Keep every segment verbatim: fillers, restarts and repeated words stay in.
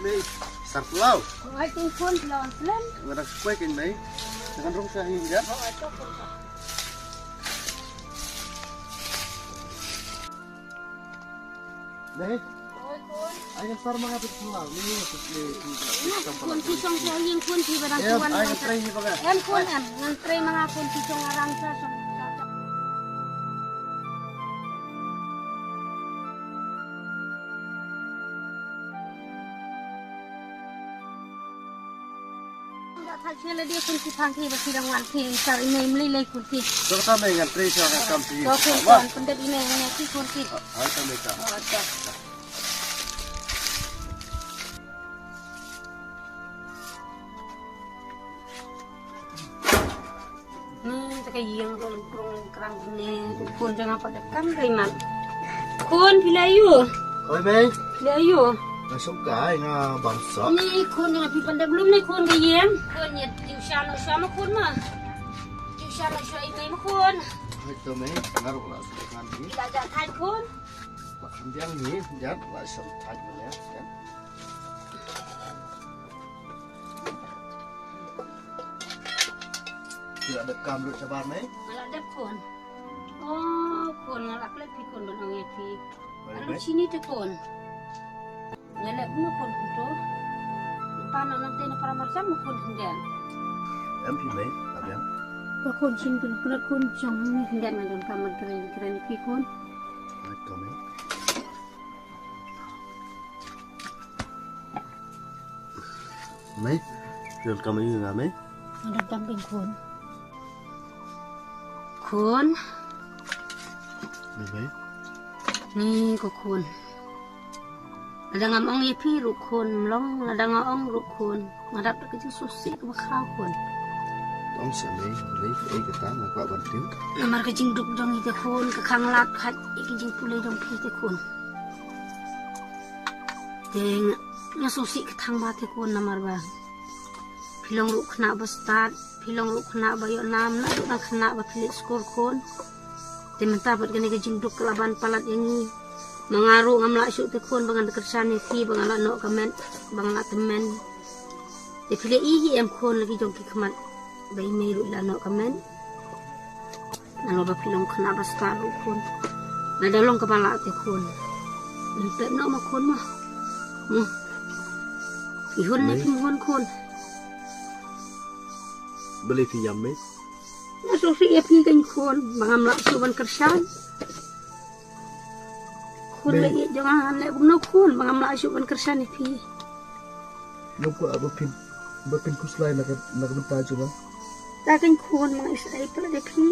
Mei, sar pulaw. Ai, tin khun, pulaw slem. Nga dak kuai kin mei. Jangan rong sa hin ya. Mei. Ai, kan sar manga pit pulaw. Ni ni pit ni. Khun ki song sa yin khun ki barang. Em, ai, kan trai ni baga. Em khun em, ngan trai manga khun ki song aram sa song. Thal thal la dei khun ki phang ki ba ki rangwan ki sar i mei mlei lei khun ki. To kata mei ngan trei sha ka kam ti. To khun ton pyndet i mei ngan ki khun ki. Hai ta mei ta. Oh, to. Ni ta ka ïing rong rong krang ni khun jong apa da kam kai mat. Khun phi la yu. Oi mei. Phi la yu. Nga sum kai nga bam sok. Ni khun jong phi pan da belum ni khun ka ïing. Khun ni tiu sha no sha ma khun ma. Tiu sha no sha i mei ma khun. Hai to mei nga ruk la sum kan ni. Ila ja thai khun. Ba kham biang ni ja la sum thai ni ya. Ki la dep kam lut shabar mei? Nga la dep khun. Oh, khun nga la klet phi khun ban ong ïa phi. Alo chini te khun. Nga lep mo khun khun to. Pa no nang te na para marjam mo khun khun den. Em phi mei, em. Ba khun chin khun khun khun chong ni khun den nga don kam man kren kren phi khun. Right, come in. Mei, ïoh kam ïa nga mei. Nga dang pyn khun. Khun. Mei mei. Ni ko khun. Lada ngam ong ïa phi ruh khun, mlong lada nga ong ruh khun. Nga dap da ka jingsngewsih kaba khaw khun. Ong sa mei, mei ei kata nga kwah ban tip. Namar ka jingduk jong i te khun, ka khang lad khat ïa ka jingpule jong phi te khun. Te nga, nga sngewsih ka thang ba te khun namar ba phi long ruh khynnah ba stad, phi long ruh khynnah ba ïoh nam, na ruh dang khynnah ba phi leit skul khun. Te mynta pat kane ka jingduk ka la ban palat ïa ngi. Ma nga ruh ngam lah shuh te khun ba ngan da kyrshan ïa phi ba nga la noh ka met, ba nga la tymmen. Te phi la i hi em khun la ki jong ki khmat ba i mei ruh i la noh ka met. Nalor ba phi long khynnah ba stad ruh khun. Lada long kaba lah te khun. Ngan pep noh ma khun ma. Mo. I hun ne phi hun khun. Balei phi ïam mei? Nga sngewsih ïa phi kein khun ba ngam lah shuh ban kyrshan. Khun la ïeit jong nga ne kumno khun ba ngam lah shuh ban kyrshan ïa phi. Nga kwah ba phin, ba phin khuslai na ka, na ka bynta jong nga. Ta kein khun ba nga isai palat ïa phi.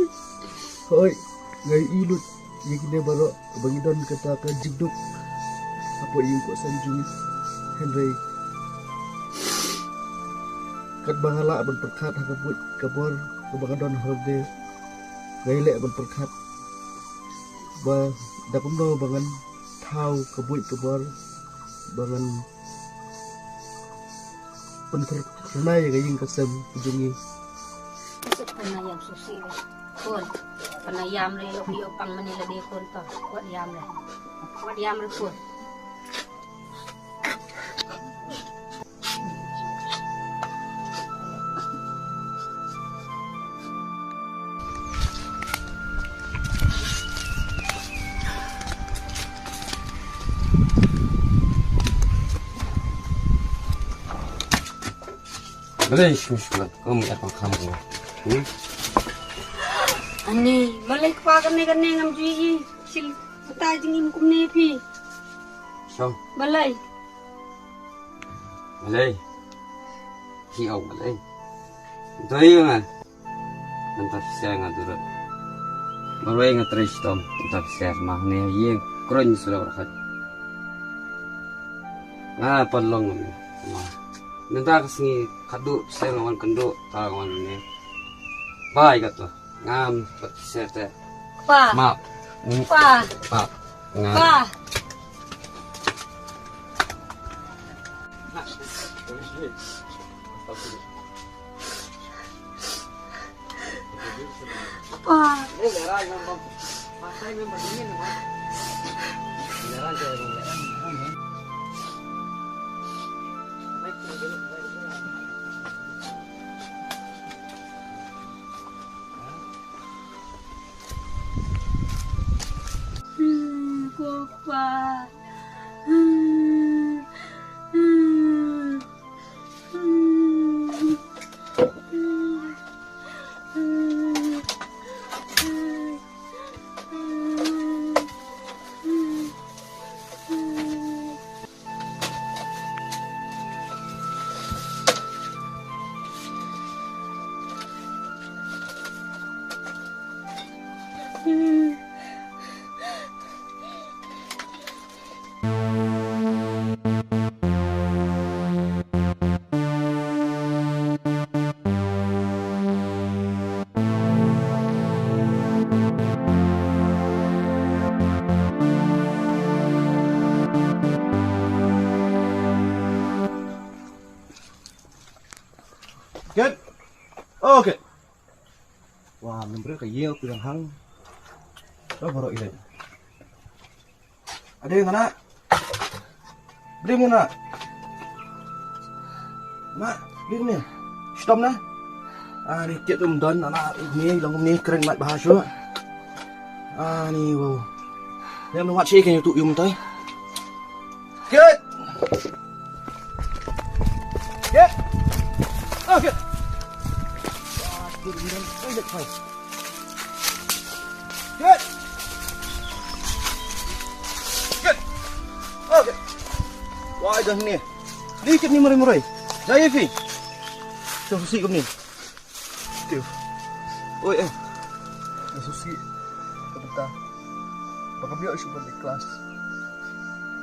Hooid, nga ïohi lut ïa kine baroh ba ngi don kata ka jingduk hapoh ïing hapoh sem jong ngi. Hynrei katba nga lah ban pyrkhat ha ka buit ka bor kaba nga don ha lade, nga ïaleh ban pyrkhat ba da kumno ba ngan thaw ka buit ka bor ba ngan pynphyrnai ïa ka ïing ka sem ka jong ngi. Khun, pynïam sngewsih re. Khun, pynïam re, ïoh ïoh pang mane lade khun to. Wat ïam re. Wat ïam re khun. Balei shim shim kum ïa pang kham ko. Hmm? Ani, balei kpa kane kane ngam ju ïohi. Sil, bata jingim kumne phi. Shong. Balei. Balei. Ki au balei. Doi nga. Mynta phi sher nga durut. Marwei nga trei shitom mynta phi sher ma hangne ha ïing kren shuh da khat. Nga pat long ma mynta ka sngi khatduh phi sher nga wan kynduh ta nga wan ne. Bai kato ngam pat phi sher te. Pa. Map. Pa. Map. Nga. Pa. Pa. Good. Okay. Wa, member ka yel ku yang hang. Lo boro ile. Ade ngana. Bring ngana. Ma, bring ni. Stop na. Ah, ni kit um don ana ni long ni kren mat bahasa. Ah, ni wow. Yang nuat sih kan tu yum tai. Kit. Kit. Ah, kit. Good. Good. Okay. Wai dah ni. Dikit ni mari-mari. Jai fi. Tu si kum ni. Steve. Oi eh. Susi. Ka bynta ba kam ïoh shuh ban leit klas.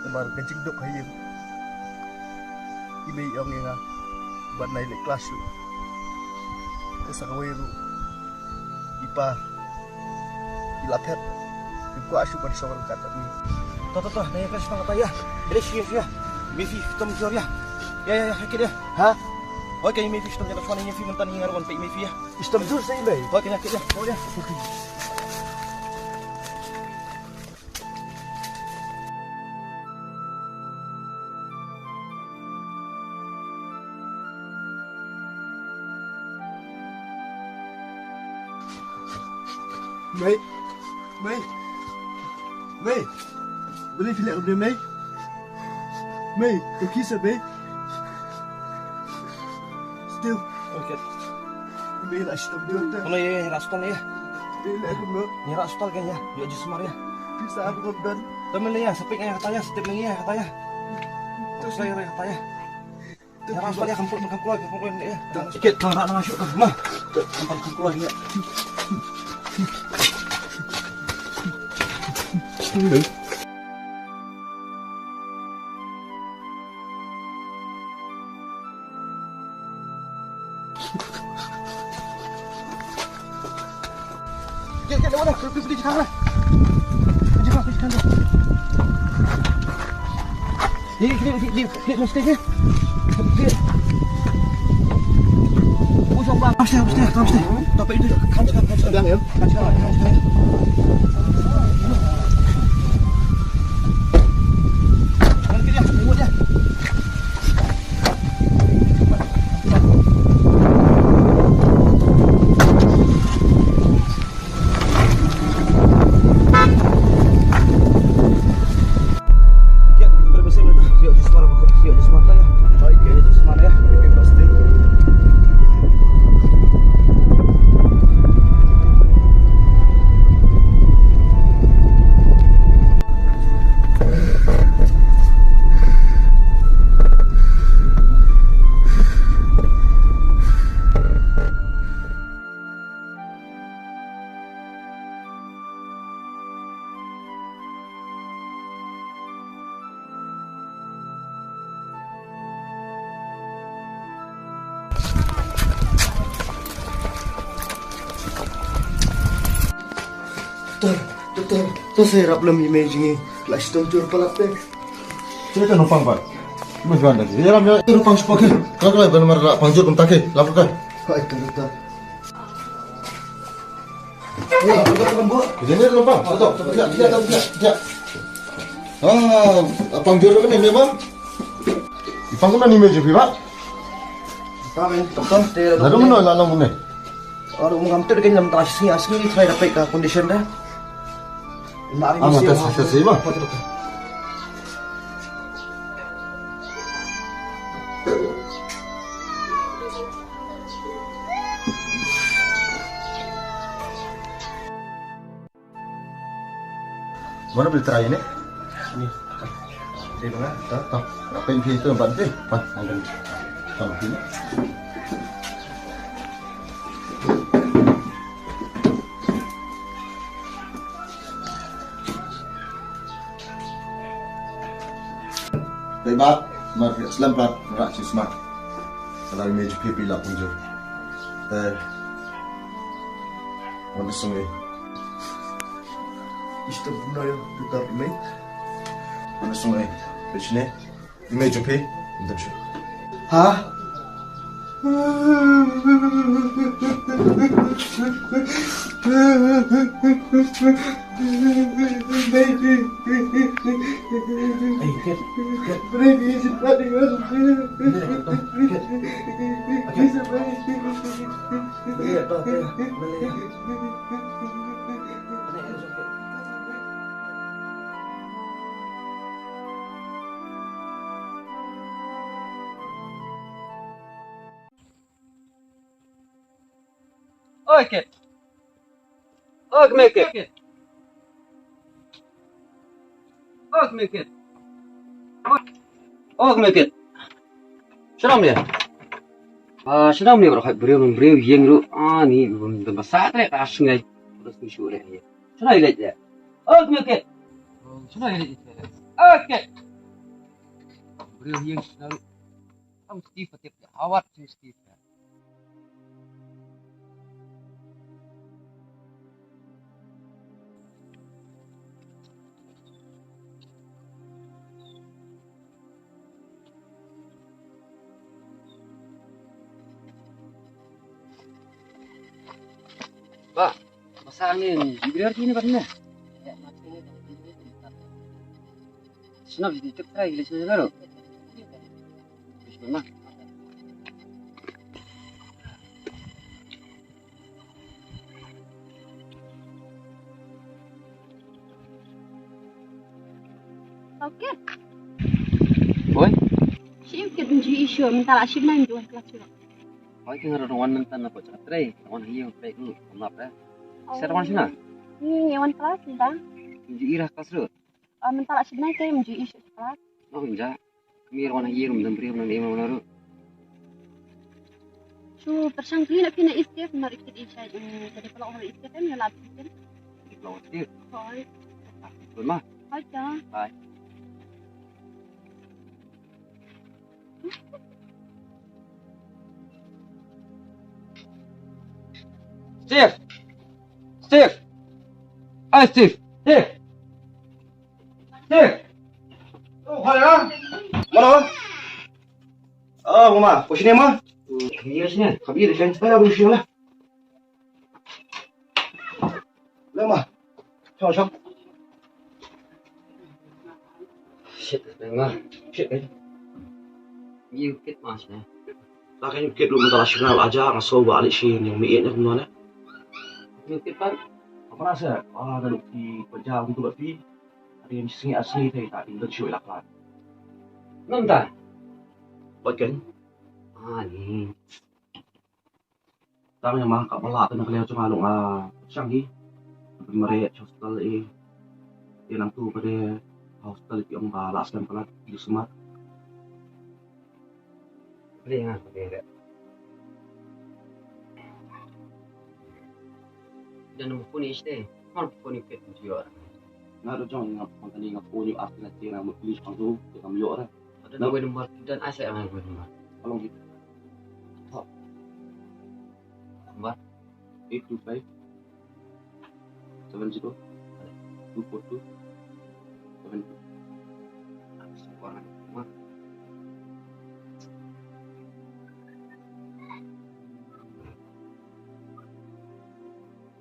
Namar ka jingduk ha ïing. I mei i ong ïa nga ban nai leit klas shuh. Te sa kawei ruh i pa i la phet. Im kwah shuh ban shong ryngkat bad ngi. To to to, nai ïa klas shuwa kata ïa. Dre shuwa shuwa. Mei fi tom jor ïa. Ïa ïa ïa, kit ïa. Ha? Hoi, ka i mei fi shitom ïa, ka shuwa nai ïa fi mynta, ngi ngar wan peit i mei fi ïa. Shitom jur sa i mei. Hoi, kit ïa, kit ïa. Hoi ïa. Mei. Mei. Mei. Balei phi leh kumne, Mei? Mei, to kiss, Mei. Still. Okay. Mei, la shitom jur te. Kono ïa, ïa, ïa, hospital ïa. Mei, leh kumno? Ïa, hospital ka ïa. Ïa, jismar ïa. Pisa ar kumno don. Temen ïa, sa peit ïa kata ïa, sa peit ïa kata ïa. Sa peit ïa kata ïa. Ïa, hospital ïa, kam put, kam kloi, kam kloi ïa. Kit, tang rak na shu, ma. Kam put, kam kloi ïa. Doktor, doktor, to sa ïarap lem ïa i mei jong ngi. La shitom jur palat te. Shu te nopang pat. Mas ban dah. Ïarap ïa nopang shu pakai. Kau kau ban mar la pang jur kumta ke. Lap kai. Hai, doktor. Ïa, doktor, doktor, doktor. Jangan lupa. Doktor, doktor, doktor, doktor. Ah, pang jur ni memang. Ipang kumno ni mei jong phi, Bah? Doktor, te la dum no la long ne. Aduh, ngam tip kein, lam ta sngi, sngi ni try da peit ka condition de. Ina ari masi. Ah, mata sa si ba. Mana boleh try ni? Ni. Dia dengar. Tahu, tahu. Apa yang dia tu, empat dia? Pas, angkat. Tahu sini. Baik, Bak. Mar, selamat, Bak. Rak, sis, Mak. Salam, meja, pipi, lapung, jur. Eh. Mana sungai? Isto buna ya, dutar mai. Mana sungai? Bishne. Ime jupi. Ndam shu. Ha? Hey, kid, kid. Kid. Kid. Kid. Oi, kid. Oi, come here, kid. Oi, come here, kid. Oi, come here, kid. Shut up, man. Ah, shut up, man, bro. Briew, briew, ïing ruh. Ah, ni, bym, bym, ba sa treh, ka sngai. Terus ni shu leh, ya. Shut up, leh, ya. Oi, come here, kid. Shut up, leh, ya. Oi, kid. Briew, ïing, shut up. Am Steve, tip, ya. Awat, Steve, ya. Ba, masa angin, jibrir sini, ba, sini. Sini, di tip try, di sini, baru. Bismillah. Okay. Oi. Shim kit nji isho, mynta la shim nang juan kelas shuwa. Oi, ki ngar wan mynta na ko chak trei, wan hiu trei ku, map eh. Ser wan sina? Ni, ni wan kelas, bang. Nji irah kelas ru. Ah, mynta la shim nang ke, nji isho kelas. Oh, nja. Mir wan hiu, mynta bri, mynta ni, mynta ru. Shu pyrshang kli na phi na Steve, mar ikit i shai, mm, ka dei pala ong Steve, em, ïa la Steve. Dei pala ong Steve. Hoi. Ah, ma. Hoi, ta. Bye. Steve. Steve. Ai, Steve. Steve. Steve. Oh, hoi, ah. Mana? Oh, mama, ko sini, ma? Kami sini. Kami di sini. Ayo, aku sini lah. Lama. Chong, chong. Shit, lama. Shit, eh. Ïa kit ma sini. La ka ïa kit lu mynta la shu nal aja nga so ba ali shi ni mi ne kumno ne. Ïa kit pan. Apa rasa? Ah, da lu ki pejal gitu ba pi. Ada yang singi asli tadi tak indah shu ila klan. Mynta. Buat kan? Ah, ni. Tang ïa ma ka bala te na ka liang jong nga long, ah, shang hi. Mare hostel i. Ïa nang tu pade hostel ki ong ba la slem palat di semat. Pade nga pade re. Dan phone i ste. Mar phone i pet jio. Nga do jong nga pang kani nga phone i as na ti na mo please pang tu te kam yo re. Ada dua nombor dan asa nga dua nombor. Tolong kita. Nombor eight two five seven zero two four two seven two. Sempurna.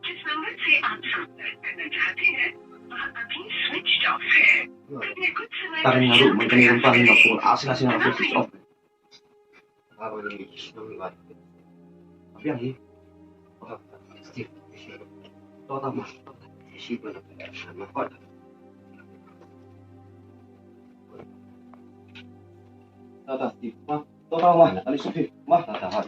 Jiss number se aap sanpark karna chahte hain, wah abhi switched off hai. Tang ïa ruh, man kane ruh pang ïa phone, ah, sing ah, sing ah, phone switch off. Biang hi. Steve. Tota ma. Tota Steve. Ma. Tota ma. Ani Steve. Ma. Tota ma.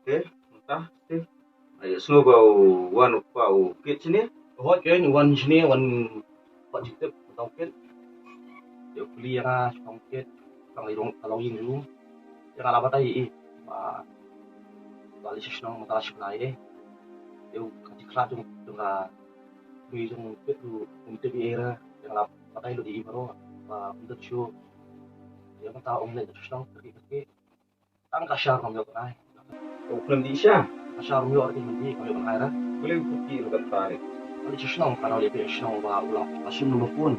Te mynta te ai sngew ba u wan u kpa u kit shane. Hooid, ke u wan shane, wan pat jingtip mynta u kit. Te u kylli ïa nga shaphang u kit, shaphang i long, ka longïing jong u. Te nga la batai ïa i ba la leit sha shnong mynta la shiphew bnai. Te u ka jingkhlad jong, jong ka, jong u kit ruh um tip ei ei re. Te nga la batai lut ïa i baroh ba um dei shuh. Ïa mynta um leit sha shnong kyrkieh kyrkieh. Tang ka shar kam ïoh ban ai. U khlem dih sha. Ka shar ym ïoh ruh, ym dih, kam ïoh ban ai ruh. Balei u kyrkieh ruh kata re? Ka leit sha shnong, ka dei leit sha shnong ba u la, la shim number phone.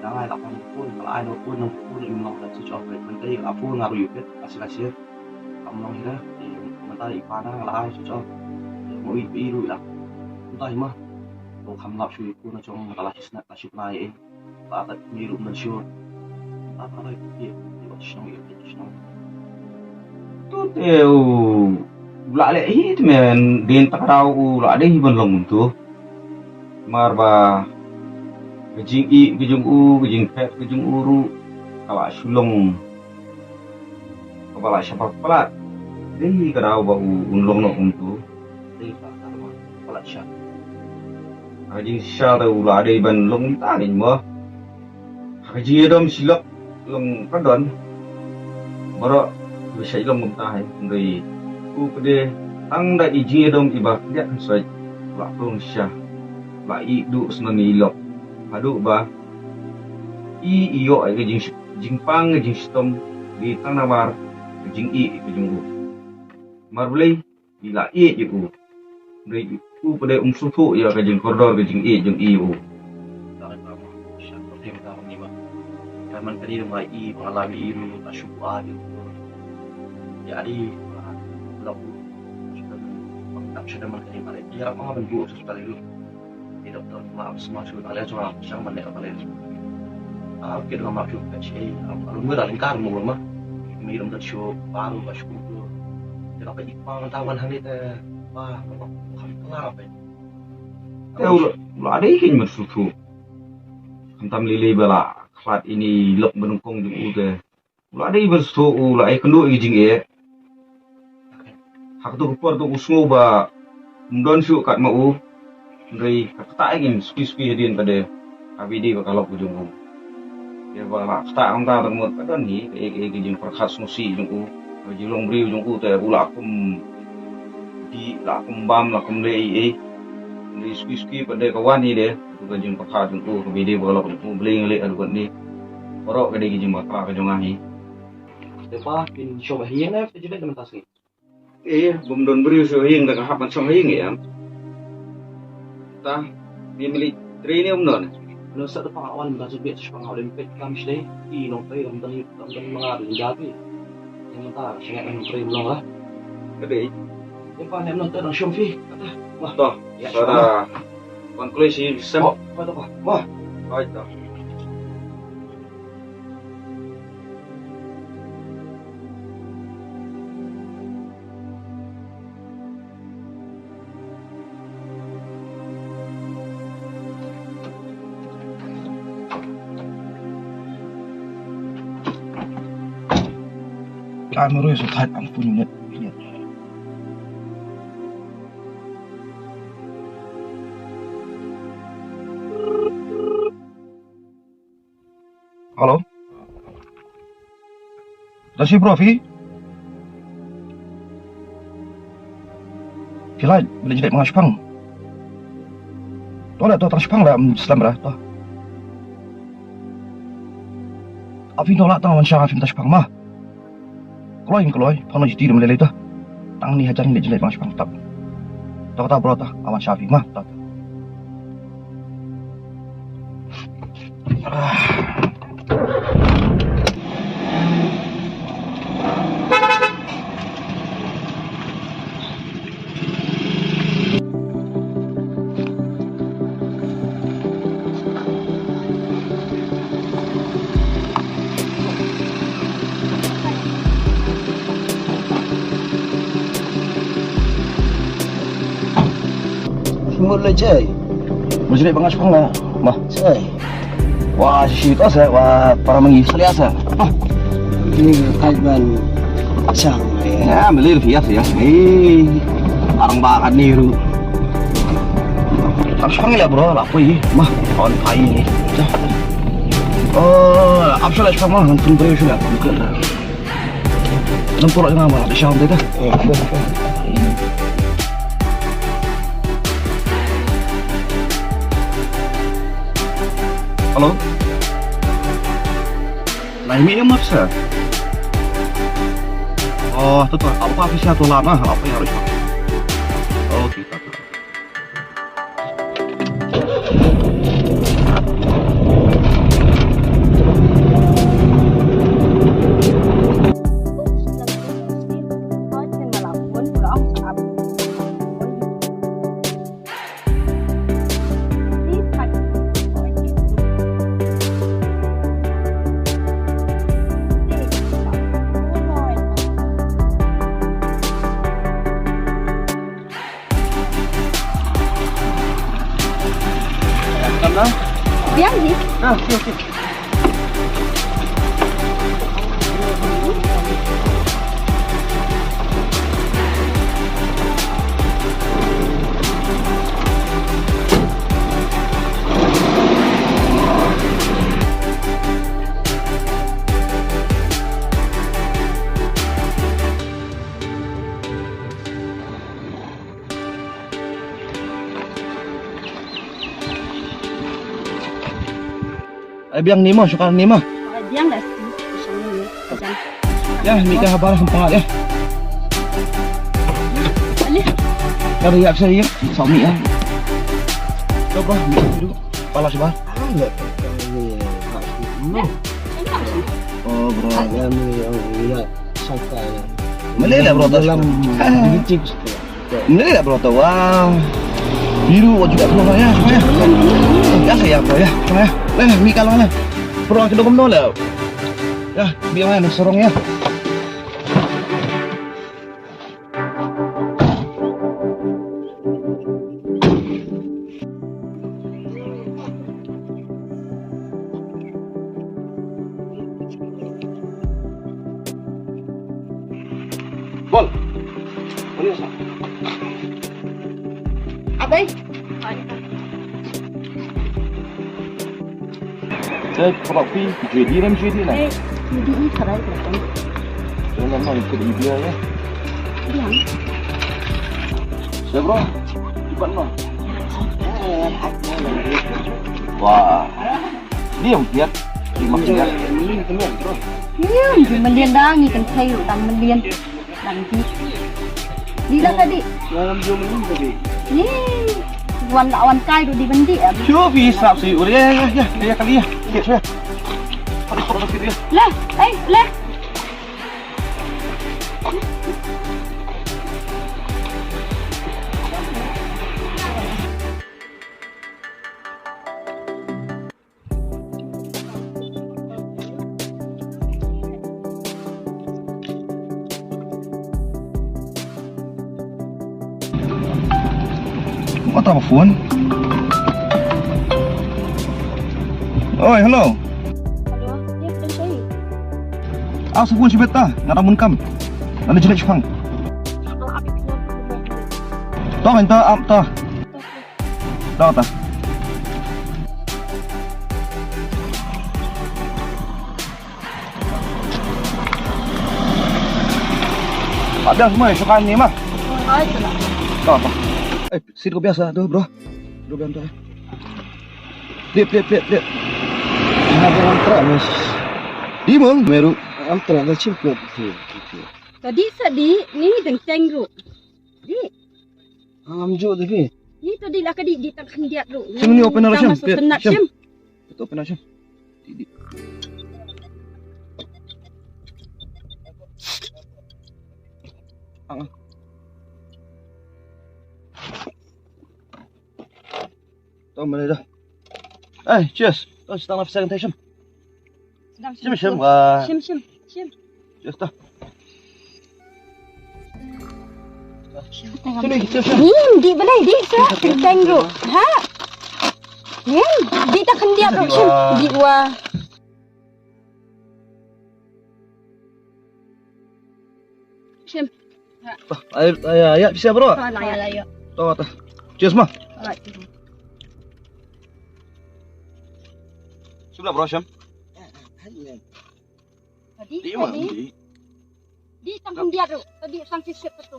Nga ai la phone number phone, ka la ai number phone, number phone im long, ka switch off, mynta ka la phone nga ruh ïa u kit, ka sila sila. Kam long hi ruh, mynta i pa nga la ai switch off. Mo i, i ruh i la. Mynta hi ma. Ko kham lap shuh ïa u phone na jong, mynta la shisha, la shu pynai ei. Ba ka mi ruh mynshwa. Ba ka rai ki ki ba shnong ïa ki shnong. Tu te u la leh hi te men, dien ta ka daw u la dei hi ban long kumtu. Mar ba ka jingïeit ka jong u, ka jingphet ka jong u ruh ka la shu long kaba la shu palat. Dei ka daw ba u, un long noh kumtu. Dei ba ka daw ba palat sha. Ha ka jingshisha te u la dei ban long kumta kein mo. Ha ka jingïadom shi lok long ka don. Baroh ba shait long kumta hi. Hynrei u pat de tang da i jingïadom iba kdiah kynsoit, la pynlong shisha, la ïeh duh sngewbha ïa i lok. Haduh ba i, i ïoh ïa ka jing, jingpang, ka jingshitom, dei tang namar ka jingïeit ka jong u. Mar balei? I la ïeit ïa u. Hynrei u pat de um sngewthuh ïa ka jingkordor ka jingïeit jong i ïa u. Ïa man kane dang ma i, ba nga la mih i ruh, ka shu buh ïa u. Ïa dei, ba, lok u. Ba nga tap sha da man kane ma leh. Ïa ma ban buh sha hospital ïa u. Ni doktor ma am sma shu na leh jong nga shang ban leh ka leh. Ah, kit la ma shu ka chi, am, am, mura lingkar mo ma. Mi ram da shu baru ba shu tu. Te la pa i pa ta wan hangne te, pa, pa, pa, kham kala pa. Te u la, u la dei kein ban shu tu. Khamtam lei lei ba la khlad ïa i lok banyngkong jong u te. U la dei ban sngewthuh, u la ïakynduh ïa ka jingeh. Ha kato ka por te u sngew ba um don shuh kat ma u. Hynrei ka ktah ïa ngi suki suki hadien pat de. Kaba dei ba ka lok ka jong u. Ïa ba la ktah kumta te ka mut ka don hi ka, ka, ka jingpyrkhat sngewsih jong u. Ka jinglong briew jong u te u la kum dih, la kum bam, la kum leh ei ei. Hynrei suki suki pat de ka wan hi de. Ka jingpyrkhat jong u, kaba dei ba ka lok jong u, Blei nga leh haduh katne. Baroh ka dei ka jingbakla ka jong nga hi. Te pa, phin shong ha ïing ne phin leit mynta sngi? Eh, bym don briew shuh ha ïing, te nga hap ban shong ha ïing ïa. Ta, phi mih leit trei ne ym don? Nang sa te pa nga wan mynta shu bit shu pang ha Olympic kam shlei. I nongtrei lam don, lam don ma nga dei ja phi. Ïa mynta shu ngeit nongtrei ym long lah. Ka dei. Ïa pa ne ym don te dang shong phi. Kata. Wah. To. Ïa, sa shong da. Wan kloi shi sem. Oh, kata pa. Wah. Hai ta. Ka mero su thait ampun net. Hello. Da shi bro phi? Phi lait, phi lait jingdait ma nga shipang. To leh to tang shipang leh, slem re to. Aphi to lah tang wan sha phi mynta shipang ma. Kloi kloi, phang jiti dum lei lei to. Tang ni hajan ni jingdait ma nga shipang tap. To kata bro to, awan sha phi ma to. Ah. Mut la jai. Mujri bang ash pang la. Ma. Jai. Wa shi to sa wa para mangi salia sa. Ma. Ni ka ban chang. Ya, melir fias ya. Eh. Arang ba kan ni ru. Ash pang la bro la pui. Ma. On pai ni. Oh, apsal ash pang ma. Ngan tun beri sudah. Nang pura dengan apa? Ada sound dia dah. Hello? Lai mi yang maksa. Oh, tu tu. Apa official tu lama? Apa yang harus? Oh, kita tu. Biang ni. Ah, okey, okey. Ai biang ni mo, suka ni mo. Ai biang dah. Ya, ni ka habar sempat ya. Alih. Dari yak saya, suami ya. Coba, ni dulu. Pala sebar. Ah, enggak. Oh, bro. Ya, ni yang lihat. Sangka ya. Mele lah bro, dalam. Licik. Mele lah bro, tau. Wah. Biru juga bro ya, ya. Ya saya bro ya, ya. Leh, mi kalau leh. Bro, kita gomno lah. Ya, biar mana sorong ya. Bol. Boleh sa. Abai. Saya kalau pi jadi ram jadi lah. Eh, jadi ini sarai berapa? Saya nama ikut dia ya. Dia. Saya bro. Cepat bro. Wah. Ni yang lihat. Ni makin lihat. Ni yang lihat bro. Ni yang lihat dah ni kan saya tak melihat. Dang di. Di la ka di. Dalam jong ni tadi. Ni. Wan la wan kai du di bendi. Shu bi sap si ur ya ya ya ya kali ya. Ya ya. Lah, eh, lah. What the phone? Oi, hello. Hello, ya, betul saya. Ah, sa phone shibit ta, nga da mun kam. Nga da jilid shipang. Tong enta ap ta. Daw ta. Ada semua sukan ni mah. Ai, tu lah. Daw ta. Eh, sit ko biasa tu, bro. Bro, biasa. Plip, plip, plip, plip. Nah, dia antara, mas. Di mong, meru. Antara, dah simpul. Tadi sadi ni dengteng ru. Di. Ngam ju te phi. Ni to di la ka di di tang khyndiat ruh. Shim ni open aro shim. Shim. Shim. To open aro shim. Di di. Ang. To mane da. Ai, cheers. To stang na second time shim. Shim, shim, wa. Shim, shim, shim. Just da. Sini, sini, sini. Nin, dih balei, dih sa. Teng ruh. Ha? Nin, dih ta khyndiat ruh, Shim. Dih wa. Shim. Ay, ay, ay, siap, bro. Ala, ala, ya. Tuh, tuh. Cheers, ma. Ala, cheers. Sudah, bro, Shim. Tadi, tadi. Di tang khyndiat ruh, tadi tang sisip tu.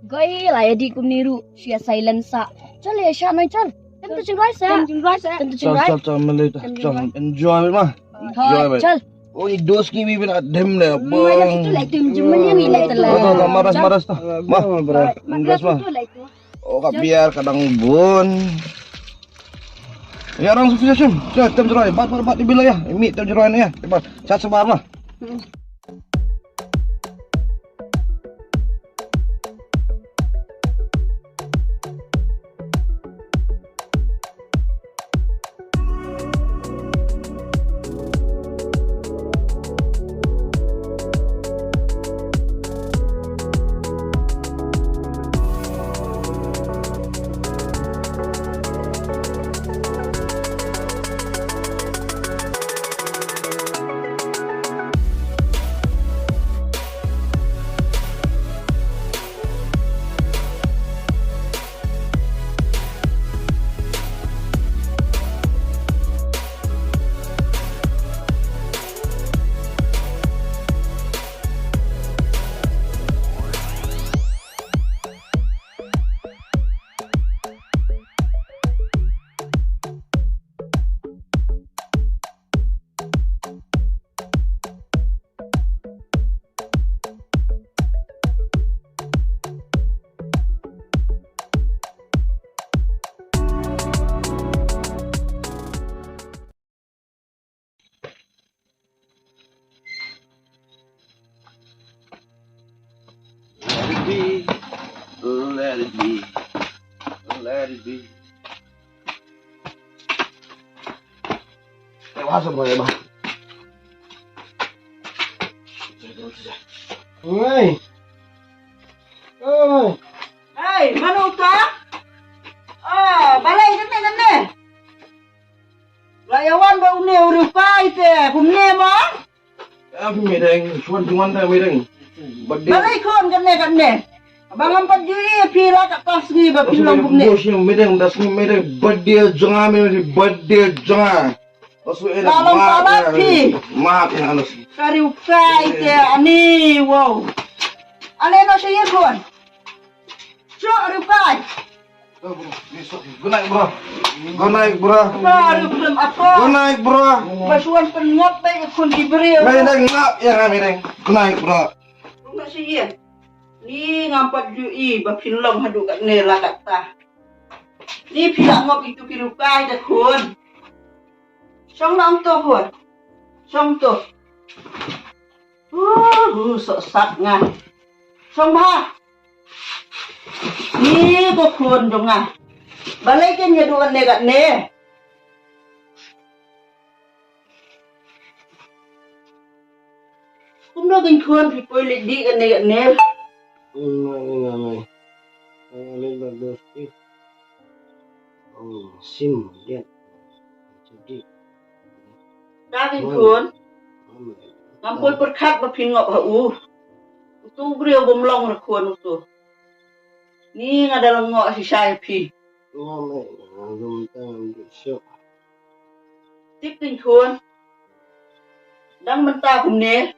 Goi la ya di kumni ruh, sia silent sa. Chal ya sha noi chal. Tem tu chingrai sa. Tem chingrai sa. Tem tu chingrai. Chal, chal, chal, mele ta. Chal, enjoy ma. Enjoy ma. Chal. Oh, ni dos ki mi bin adem le. Mai la tu lai tu jumel ya mi lai tu lai. Maras, maras ta. Ma, maras ma. Oh, ka biar kadang bun. Ya, orang sufficient. Tem jerai. Bat, bat, bat di bila ya. Imi tem jerai ya. Bat. Chat sebar lah. Let it be, let it be, let it be. Eh, wah, semua ya, Bang. Oi. Oi. Hey, mano ka? Ah, balai kane kane. La ïa wan ba une u Rifai te, kumne mo? Ap mideng, shuan juan ta mideng. Balei khun kane kane? Ba ngam pat ju ïohi phi la ka ta sngi ba phi long kumne. Bos ïa mideng, da sngi mideng, birthday jong nga, mideng, birthday jong nga. Bos ïa la long palat phi. Map ïa anas. Ka Rifai te ani, wow. Ale no sha ïa khun. Sha Rifai. Good night, bro. Good night, bro. Good night, bro. Ba shuwa pynngop ba ïa khun ki briew. Ba ïa ngop ïa nga, Mireng. Good night, bro. Kum ba shi ïa. Ni ngam pat ju i ba phin long haduh katne la katta. Ni phi la ngop itu ki rukai da khun. Shong nang to khun. Shong to. Uh, uh, sok sak nga. Shong bha. Ni ko khun jong nga. Balei kin ïa duh ne katne. Kumno kin khun phi poi leit dih katne katne. Nga, nga, nga. Nga leit ba dos tip. Oh, sim diat. Jadi. Ka kin khun. Ngam poi pyrkhat ba phin ngop ha u. Utu u briew bym long re khun utu. Ni nga da lyngngoh shisha ïa phi. Tip kin khun. Dang mynta kumne.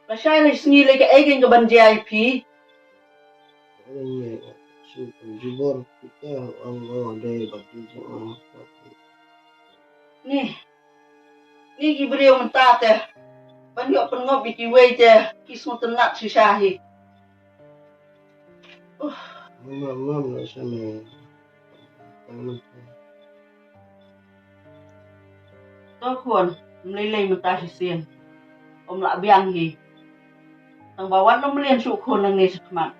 Lashai la sngi lei kaei kein kaban jia ïa phi. Ni. Ni ki briew mynta te. Ban ïoh pynngop ïa kiwei te ki sngewtynnat shisha hi. Uh. To khun, ym lei lei mynta shisien. Ym lah biang hi. Tang ba wat nym mlien shuh khun nangne shakhmat.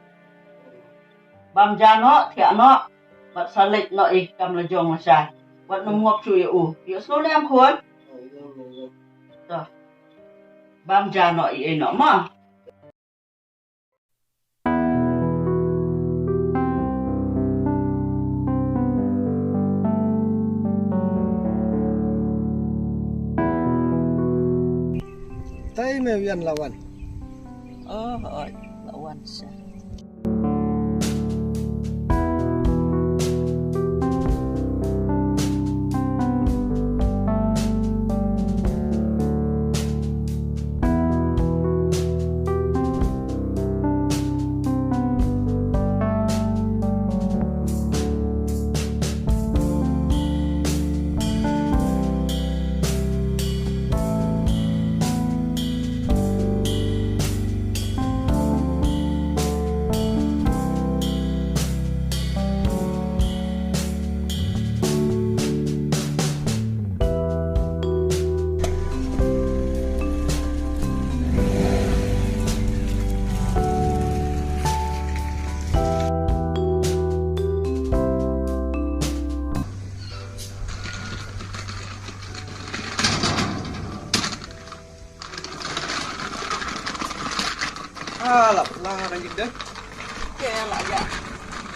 Bam ja noh, thiah noh, bad sa leit noh ïa ki kam la jong lashai. Wat nym ngop shuh ïa u. Ïohsngew ne em khun? To. Bam ja noh i ei noh ma. Tai me wian lawan. Oh, oi, lawan sa. Ah, la, la, la, la, ya, la, ya.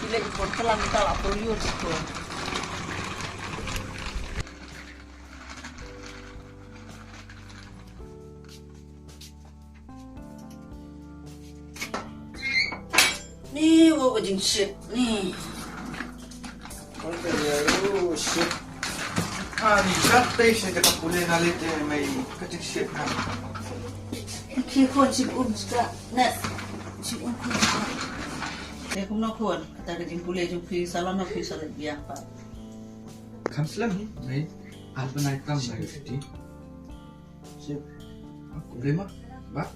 Ile ipon kelam kita la, pun liur, pun. Ni, wa ka jingshit ni. Oh, shit. Ah, ni kat te shi ka pule na le te mai ka jingshit ka. Ki khun shi um ska. Ne. Shi um khun ska. Te kum na khun. Kata ka jingpule jong phi sa lano phi sa leh biang pat. Kam slem ni. Mai. Al banai tam mai ti. Sip. Problema? Ba?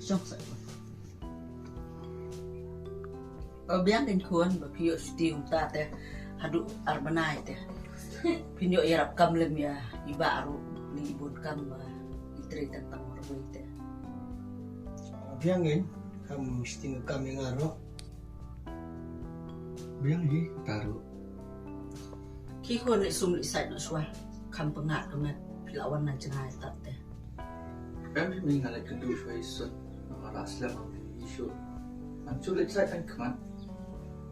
Shong sa. Ba biang kein khun, ba phi ïoh shuti kumta te. Haduh ar bnai te. Phin ïoh ïarap kam lem ïa i bah ruh, ni i bun kam ba i trei tang tang marwei te. Biang kein, kam shuti kam ïa nga ruh. Biang hi, ta ruh. Ki khun leh sum leh sait noh shuwa. Kham pyngngad ka met. Phi la wan na jngai tat te. Em hi mi nga leh kynduh shuwa i sut. Nga la slem am hi shu. Am shu leh sait kan khmat.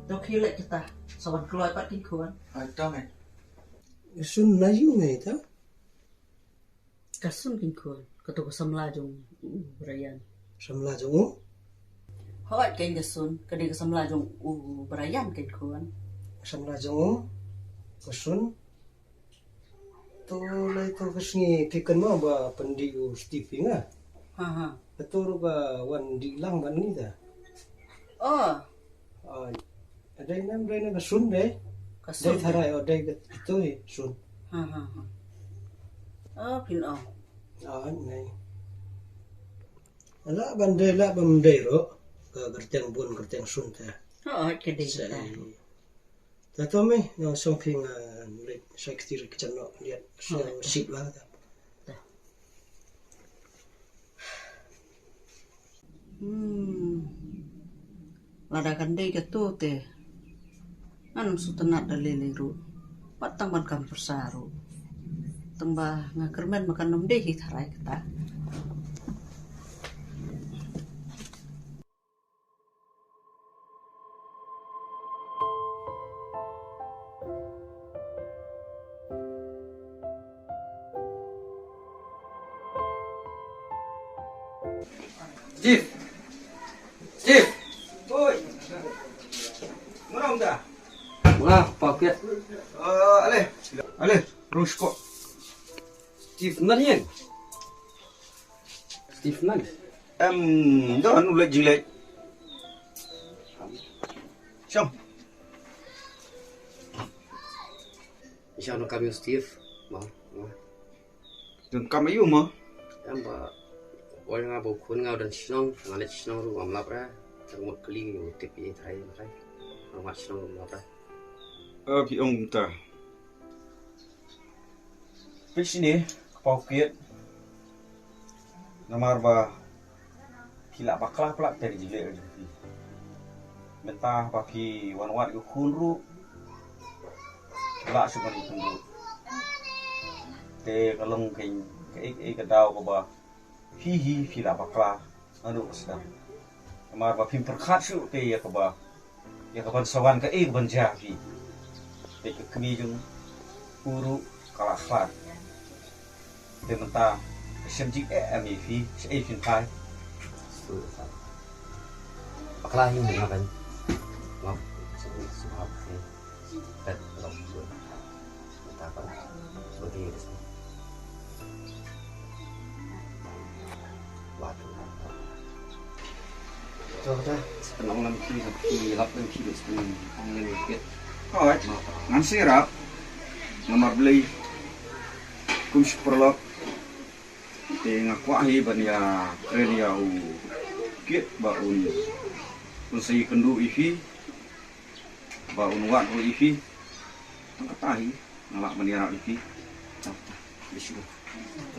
To ki leh kita. Sa wan kloi pat ki khun. Ai tang ai. Sun na yu me ta. Ka Sun kein khun, kato ka samla jong u Brian. Samla jong u? Hooid kein ka Sun, ka dei ka samla jong u Brian kein khun. Samla jong u? Ka Sun? To lai to ka sngi phi kynmaw ba pyndih u Steve nga. Ha ha. Kato ruh ka wan dih lang bad ngi ta. Oh. Ai. Dei nam, dei nam ka Sun dei. Ka Sun. Dei tharai, oh, dei ka, ito hi Sun. Ha ha ha. Oh, phin ong. Ah, nei. La ban dei, la ban dei ruh. Ka kyrteng bun, kyrteng Sun te. Oh, ka dei ta. Tato me, nga song phi nga leit sa kti ri kchan no liat sa sip la ta. Hmm. Lada kan dei kato te. Ngan ym sngewtynnat da lei lei ruh. Pat tang ban kam pyrsa ruh. Tang ba nga kyrmen ba kan ym dei hi tharai kata. Steve. Steve. Oi. Mano da? Wah, paket. Eh, ale. Ale, rung shkor. Steve nan ïeng. Steve nan. Em, don u leit jingïaleh. Shong. Shong, nang kam ïa u Steve. Ma, ma. Don kam ïa u ma. Em ba. Oi nga ba u khun nga u don shnong, nga leit shnong ruh ngam lap ra. Tang mut kylli u tip ïa trai trai. Nga mat shnong ruh ngam lap ra. Eh, phi ong kumta. Phi shini, Kpa u Kit. Namar ba phi la bakla palat te ka jingleh ka jong phi. Mynta ba phi wan wad ïa u khun ruh. Phi la shu ban ïakynduh. Te ka long kein kaei kaei ka daw kaba phi hi phi la bakla naduh ka sdang. Namar ba phim pyrkhat shuh te ïa kaba, ïa kaban sa wan kaei kaban jia ha phi. Te ka kmie jong u ruh ka la khlad. Te mynta ka shem jingeh em ïa phi, shaei phin phai? Bakla hi mynta kan. Ngam sngewbha phi. Pet lok. Mynta kan. Bagi resmi. Waduh. To ta, sa pynlong lem ki, ki lap lem ki, sa pynlong lem ki. Hooid, ngan sa ïarap. Namar balei, kum shi paralok. Te nga kwah hi ban ïakren ïa u Kit ba un, un sa ïakynduh ïa phi, ba un wad ruh ïa phi. Tang kata hi nga lah ban ïarap ïa phi.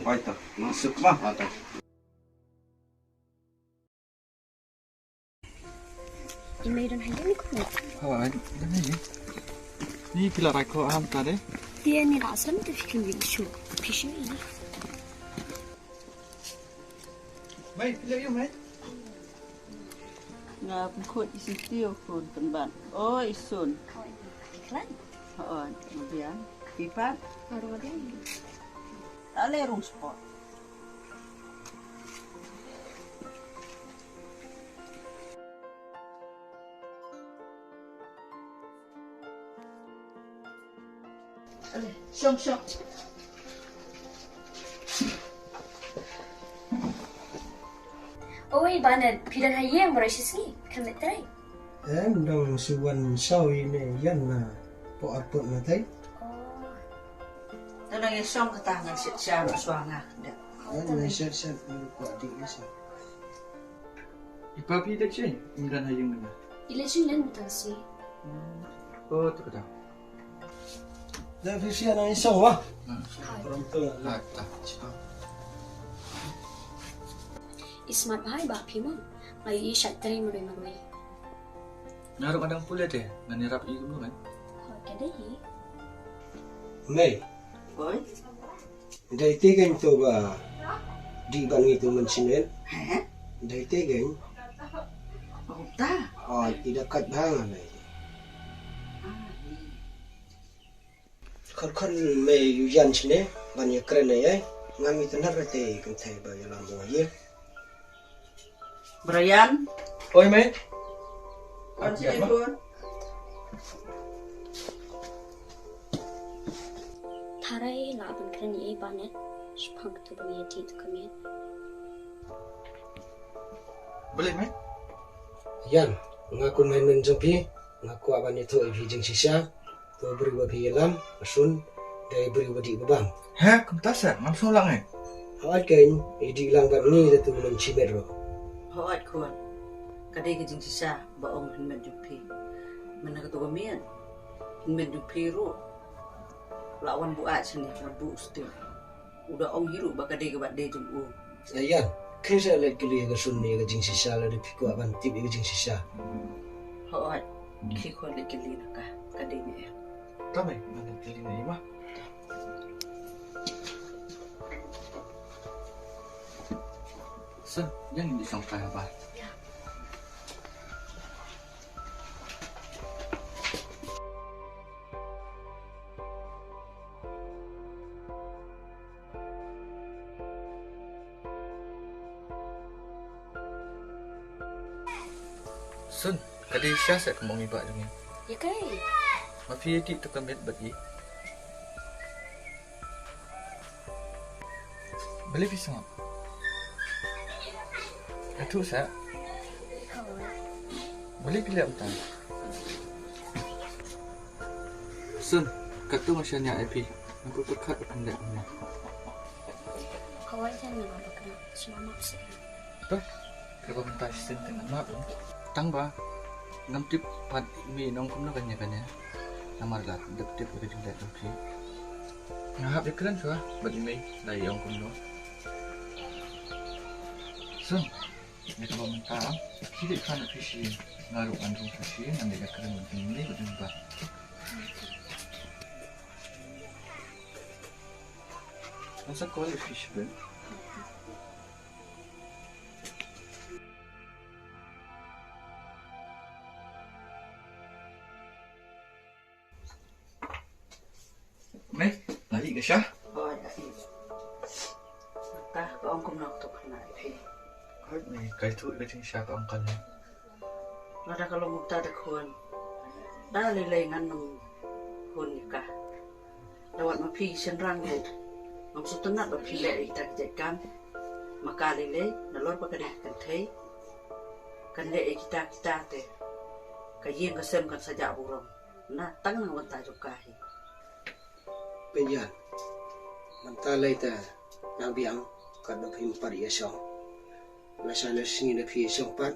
Bye ta. Suk ba. I mei don ha ïing kumne? Hooid, don ha ïing. Ni phi la rai ko ham ta de? Te ni la slem te phi kynmaw shuh. Phi shu i. Mei, phi la ïoh mei? Nga pynkhot i Siti u khun pynban. O i Sun. Hooid, nga biang. Phi pat? Nga ruh nga biang. Ale rung spot. Ale, shong, shong. Oi, Banet, phi don ha ïing baroh shi sngi, khlem leit trei? Em, dang shu wan shaw ïa i Jan na pdeng airport na tei. Oh. Te dang ïa shong kata ngan shet sha ruh shuwa nga. Em, ngan shet shet ruh kwah dih ïa sha. I pa phi dei shin, im don ha ïing mynta. I leit sha ïing mynta sngi. Oh, to kata. Da phi shu ïa nang ïa shong wa. Hmm. Hai. Prom tu. Hai, ta. I smat bha i bah phi mo. Nga ïohi i shait trei marwei marwei. Nga ruh nga dang pule te, ngan ïarap i kumno kan? Hooid, ka dei hi. Mei. Oi. Dei te kein to ba dih bad ngi to mynsiem. He? Dei te kein. Oh ta. Hooid, i da kat bha nga mei. Ah, ni. Khon khon mei u Jan shane ban ïakren ïa i. Ngam itynnad re te kynthei ba ïalam bad ïa. Brian. Oi mei. Wan shane khun. Tharai lah ban kren ïa i Banet. Shaphang katu ba ngi ïa dih tu ka miet. Balei mei? Jan, nga kum hynmen jong phi, nga kwah ban ïathuh ïa phi jingshisha. To briew ba phi ïalam, ka Sun, dei briew ba dih ba bam. He, kumta sa, ngam sngewlang eh. Hooid kein, i dih lang bad ngi da tu mynsiem ruh. Hooid khun. Ka dei ka jingshisha ba ong hynmen jong phi. Mynta katu ka miet, hynmen jong phi ruh la wan buaid shane, wan buh sting. U da ong hi ruh ba ka dei ka birthday jong u. Ïa, khie sa leit kylli ïa ka Sun ïa ka jingshisha lada phi kwah ban tip ïa ka jingshisha. Hooid, khie khun leit kylli na ka, ka dei ne em. Ka mei, ngan leit kylli na i ma. Sun, ïa ngin ïa shong kai haba. Sun, ka dei shisha seh kum ong i bah jong ngi. Ïa kaei? Ma phi ïa dih tu ka miet bad i. Balei phi sngap? Ïathuh seh. Balei phi leh kumta? Sun, katto nga shaniah ïa phi. Nga pyrkhat ba phin leh kumne. Kawei te nga la bakla, sngewmap seh. To, kaba mynta shisien te ngan map. Tang ba ngam tip pat i mei in ong kumno kane kane. Namar la dep tip ïa ka jingleh jong phi. Nga hap ïakren shuwa bad i mei, la i ong kumno. Sun, ïa kaba mynta, phi leit khan ïa phi sha ïing, nga ruh ngan rung sha ïing, ngan leit ïakren bad i mei bad i bah. Ngan sa call ïa phi shibun. Mei, la ïeh ka sha? Hooid, la ïeh. Mynta ka ong kumno to khynnah ïa phi? Hooid mei, kaei to ka jingshisha ka ong kane. Lada ka long kumta te khun, da lei lei ngan ym hun ïa ka. Da wat ma phi shynrang ruh ngam sngewtynnat ba phi leh ïa kita ki jait kam. Ma ka lei lei nalor ba ka dei ka kynthei, kan leh ïa kita kita te ka ïing ka sem kan sa jah burom. Na tang na ka bynta jong ka hi. Pynjah. Mynta lei te nang biang katba phim pat ïashong. Lashai lashisngi da phi ïashong pat.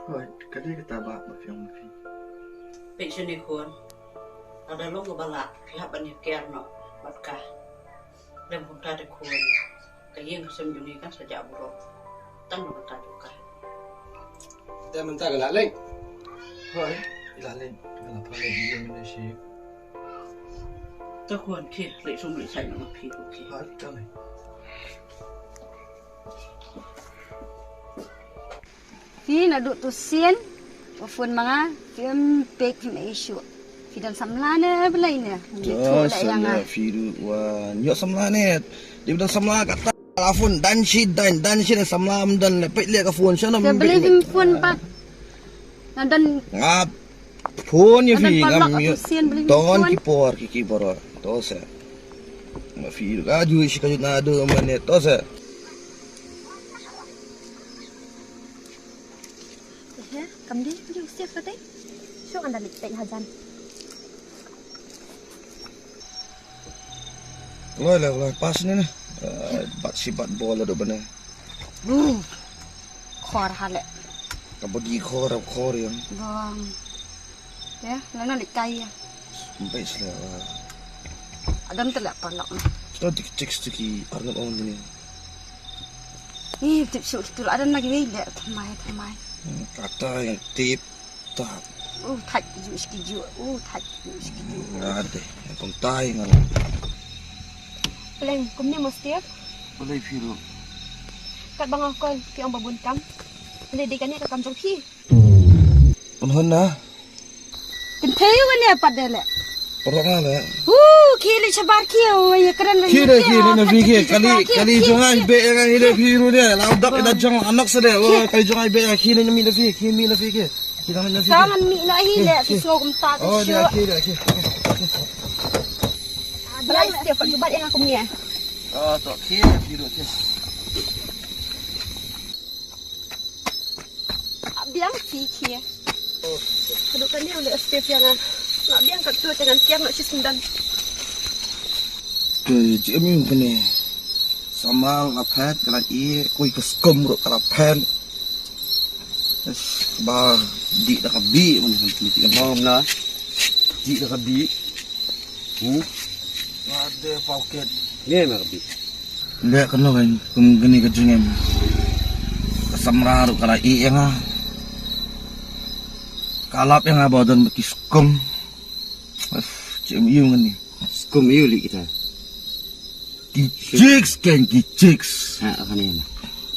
Hooid, ka dei kata bah ba phi ong ma phi. Peit shane khun. Lada long kaba lah phi hap ban ïaker noh bad ka. Lem kumta te khun, ka ïing ka sem jong ngi kan sa jah burom. Tang na ka bynta jong ka. Te mynta ka lah leit? Hooid, lah leit. Ka lah leit ïing ne shi. Te khun, khie leit sum leit shai noh ma phi khun, khie. Hooid, to leit. Phi naduh tu sien ba phone ma nga, phim peit phim ïoh shuh. Phi don samla ne balei ne? Phi don samla, phi ruh wan ïoh samla ne. Dei ba don samla kata la phone dan shi dan dan shi ne samla ym don le peit le ka phone sha nam. Balei phim phone pat? Nga don. Nga phone ïa phi ngam ïoh. Don ki por ki ki boro. To se. Ma phi ruh ka ju shi ka ju naduh mane to se. He, kam dei, kam dei u Steve kata. Shu ngan da leit peit hajan. Kloi le, kloi pas ne ne. Eh, bat shi bat bol la do bane. Uh. Khor hale. Ka bagi khor, khor yang. Bang. Ya, lana leit kai ya. Mbai sila. Adam tela parlok. Sto dik chicks tiki arnab on dini. Ih, tip suk tu adam lagi wei le thamai thamai. Hmm, kata yang tip tak. Uh, thait ju ski ju. Uh, thait ju ski ju. Ade, yang kumtai ngal. Peleng kumne mesti ya. Boleh phi ruh. Kat bang akol phi ong babun kam. Boleh dikane ka kam jong phi. Pynhun na. Kynthei wan ïa pat de le. Parok nga le. Hu, ki le shabar ki, o, ïa kren. Ki de, ki le na phi ki, kali, kali jong ai be nga hi le phi ru de. La u dap ina jong anok sa de. O, kali jong ai be ki le mi na phi, ki mi na phi ki. Ki na mi na phi. Ka ngan mi na hi le, ki so kum ta. Oh, de ki de ki. Balai stia pat jubat ïa nga kum ni. Oh, to ki phi ru ki. Biang phi khie. Haduh kane u leh step ïa nga. Nga biang katto te ngan kiar noh shi syndon. Te jingim kane. Samla la phet ka la ïeh, koi ka skum ruh ka la phet. Ba dih da ka bih man kan kini ti kan hom na. Dih da ka bih. Hmm? Nga de pau ket. Nge ma ka bih. Leh kano kan kum kane ka jingim. Ka samla ruh ka la ïeh ïa nga. Ka lap ïa nga ba don ba ki skum. Jingim ïa nga ni. Skum ïa leh kita. Ki chicks kan ki chicks. Ha, kane na.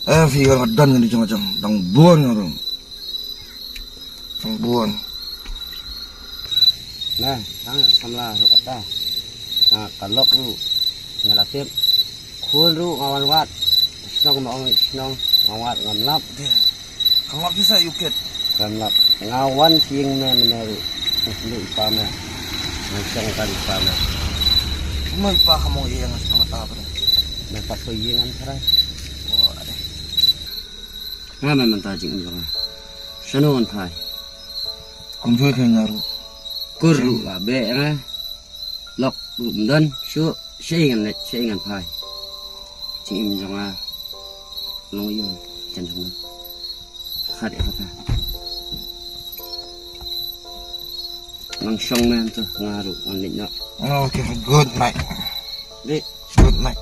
Eh, phi ka don kane jong jong dang bun nga ruh. Tang bun. Na, tang samla ruh kata. Na, ka lok ruh. Nga la tip. Khun ruh nga wan wad. Shnong ma ong shnong nga wad ngam lap. Ka lap ki sa ïa u kit. Ngam lap. Nga wan sha ïing me mane ruh. Nga shu ïa i pa me. Nga shong kan i pa me. Kumno i pa ha mong ïa nga shnong ta ba. Me pat ko ïa ngan tharai. Oh, ade. Nga me mynta jingim jong nga. Shano ngan phai. Kumjuh ka nga ruh. Kur ruh la beh nga. Lok ruh ym don shuh. Shei ngan leit, shei ngan phai. Jingim jong nga long ïa jan jong nga. Khat ïa kata. Nang shong me hangto nga ruh ngan leit noh. Okay, good night. Leit. Good night.